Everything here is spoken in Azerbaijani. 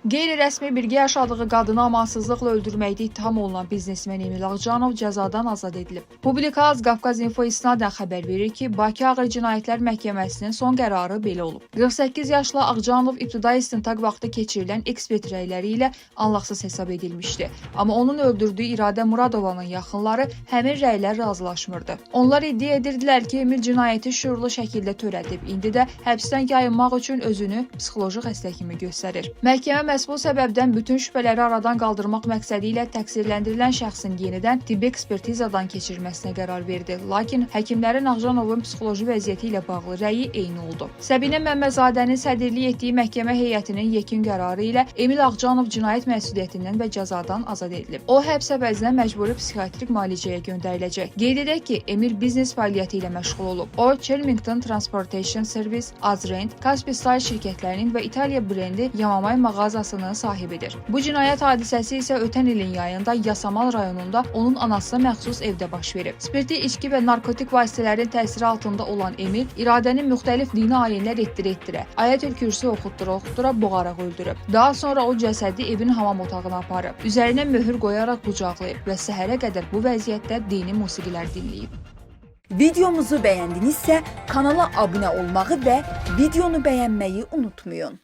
Qeyri-rəsmi birgə yaşadığı qadını amansızlıqla öldürməkdə ittiham olunan biznesmen Emil Ağcanov cəzadan azad edilib. Publika Qafqaz Info istinadən xəbər verir ki, Bakı Ağır Cinayətlər Məhkəməsinin son qərarı belə olub. 48 yaşlı Ağcanov ibtidai istintaq vaxtı keçirilən ekspert rəyləri ilə anlaqsız hesab edilmişdi. Amma onun öldürdüyü İradə Muradovanın yaxınları həmin rəylər razılaşmırdı. Onlar iddia edirdilər ki, Emil cinayəti şüurlu şəkildə törədib. İndi də həbsdən yayınmaq üçün özünü psixoloji xəstə kimi göstərir. Məhkəmə məhz bu səbəbdən bütün şübhələri aradan qaldırmaq məqsədi ilə təqsirləndirilən şəxsin yenidən tibbi ekspertizadan keçirilməsinə qərar verdi. Lakin həkimlərin Ağcanovun psixoloji vəziyyəti ilə bağlı rəyi eyni oldu. Səbinə Məmmədzadənin sədrlik etdiyi məhkəmə heyətinin yekun qərarı ilə Emil Ağcanov cinayət məsuliyyətindən və cəzadan azad edilib. O həbs əvəzinə məcburi psixiatrik müalicəyə göndəriləcək. Qeyd edək ki, Emil biznes fəaliyyəti ilə məşğul olub. O, Chelmington Transportation Service, Azrent, Caspi Style şirkətlərinin və İtaliya brendi Yamamay mağazasının sahibidir. Bu cinayət hadisəsi isə ötən ilin yayında Yasamal rayonunda onun anasına məxsus evdə baş verib. Spirtli içki və narkotik vasitələrin təsiri altında olan Emil İradəni müxtəlif dini ayinlər etdirə-etdirə, Ayətül Kürsü oxutdura-oxutdura boğaraq öldürüb. Daha sonra o cəsədi evin hamam otağına aparıb, üzərinə möhür qoyaraq qucaqlayıb və səhərə qədər bu vəziyyətdə dini musiqilər dinləyib. Videomuzu beğendinizse kanala abone olmayı ve videonu beğenmeyi unutmayın.